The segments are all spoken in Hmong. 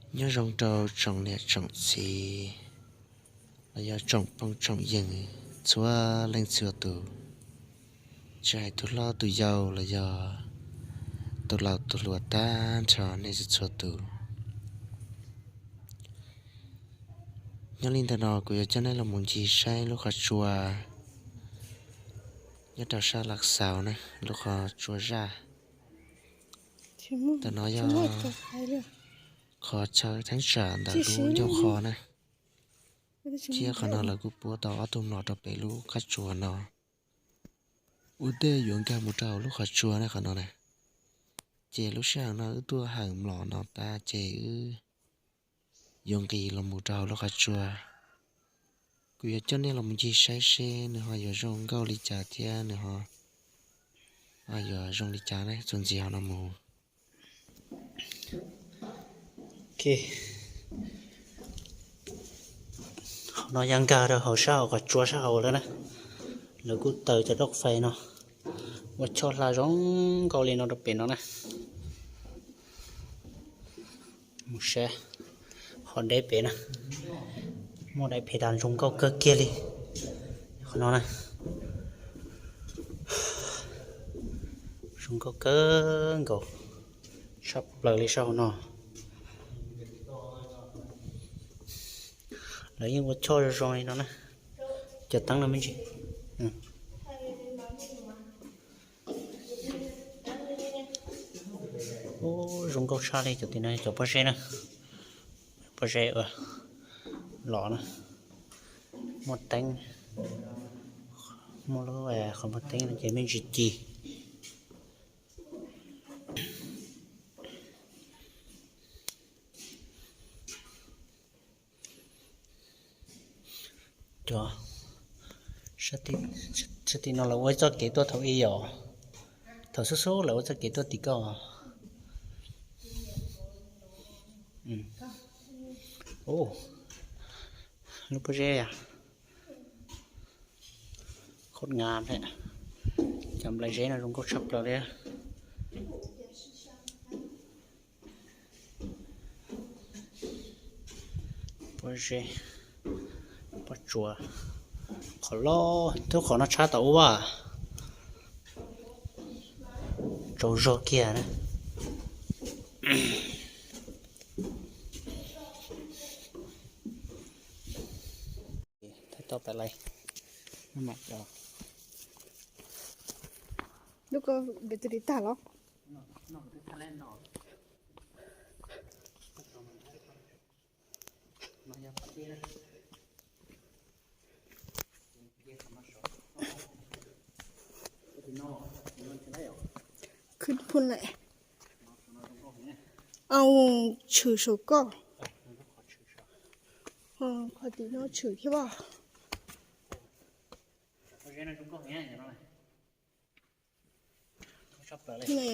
Nyob zoo rau tsoom niam tsoom txiv los yog tsoom phooj tsoom ywg txhua leej txhua tus, tsis hais tus hlob tus yau los yog tus laus tus hluas tag nrho nej txhua txhua tus. Nyob li ntawm no kuv yuav coj nej los mus ncig saib lub qhov tsua nyob rau sab Lav Xaus na, lub qhov tsua zaj. Ntawm no yog qhov chaw theeb tsam ntawm lub ncauj qho na. Thiab qhov no lawv kuj puab tau ob tug mlom rau pem lub qab tsua no. Ua ntej yuav nkag mus rau lub qhov tsua na qhov no na. Ces lub sij hawm no wb tuaj hawm mlom no tag ces wb yuav nqis los mus rau hauv lub qhov tsua. Kuv yuav coj nej los mus ncig saib seb nws ho yuav zoo nkauj li cas thiab nws ho yuav zoo li cas ne, txuas ntxiv hauv no mus. Qhov no yog nkag rau hauv sab hauv qhov tsua sab hauv lawm na. Lawv kuj taws cov doj fais no ua choj hla zoo nkauj li no rau pem no na. Mus saib qhov deb pem na, muaj daim phe tas zoo nkauj kawg kiag li. Qhov no na, zoo nkauj kawg nkaus, tshaj plaws li sab hauv no. Lawv yeej ua choj zoo zoo li no na. Cov teeb no me ntsis. Ub, zoo nkauj tshaj li cov tim no, cov pob zeb na. Pob zeb uas los na, muaj teeb, muaj lub qhov muaj teeb no ces me ntsis ci. Cov sab tim no lawv ua ib txoj kev tuaj thaum ub yom, thaum xub xub lawv ua txoj kev tuaj tim ko. Lub pob zeb, khot nga, cov nplai zeb no zoo nkauj tshaj plaws li. Pob zeb, pob tsuas, qhov loj, twb qhov no tshab tau ua, tsaus zog kiag na. Lub ko battery tag los? Khwb phoo lawm. Au, tshwm saum koj. Qhov tim no tshwm thiab os.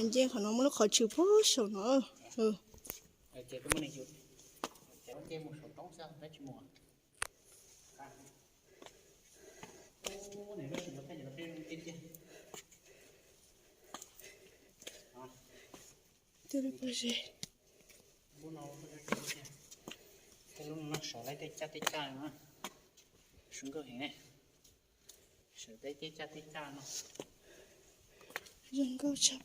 Nce qhov no muaj lub qhov tshwm puag saum no. Tej lub no sawv laib tej caj tej caj no, zoo nkauj heev ne. Sawv teb tej caj tej caj no, zoo nkauj tshaj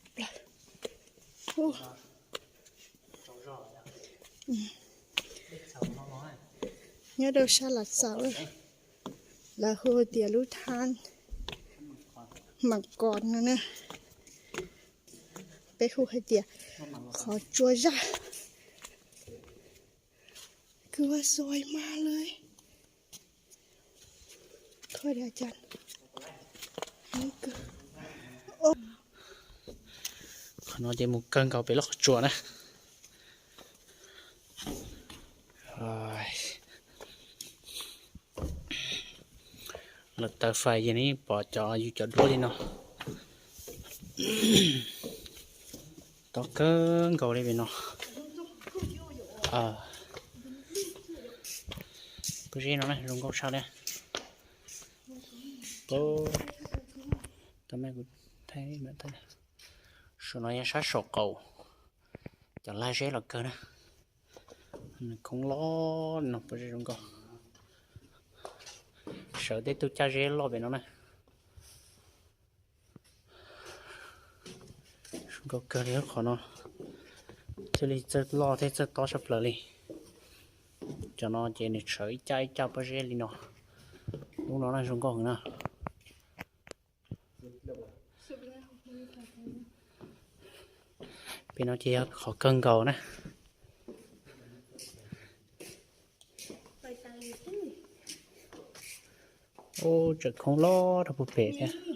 plaws. Nyob rau sab Lav Xaus, lawv hu tias lub thab Mam Kos no na. Peb hu hais tias qhov tsua zaj. Kws va xoi mas lawm. Qhov no ces mus kawg nkaus pem lub qhov tsua na. Lawv taws fais ces nej pom cov yus cov duab li no. Tob kawg nkaus li pem no. Pob zeb no na zoo nkauj tshaj li. Saum no yog sab saum qaum, cov lag zeb los kawg na. Khoob loj no pob zeb zoo nkauj. Sawv tej tug caj zeb loj pem no na. Zoo nkauj kawg li qhov no, thiaj li txawj loj thiab txawj tob tshaj plaws li. Cov no ces nws sawv ib caj ib caj pob zeb li no. Lub no na zoo nkauj heev na. Pem no ces yog qhov kawg nkaus na. Ub, tseem khoob loj rau puag pem thiab.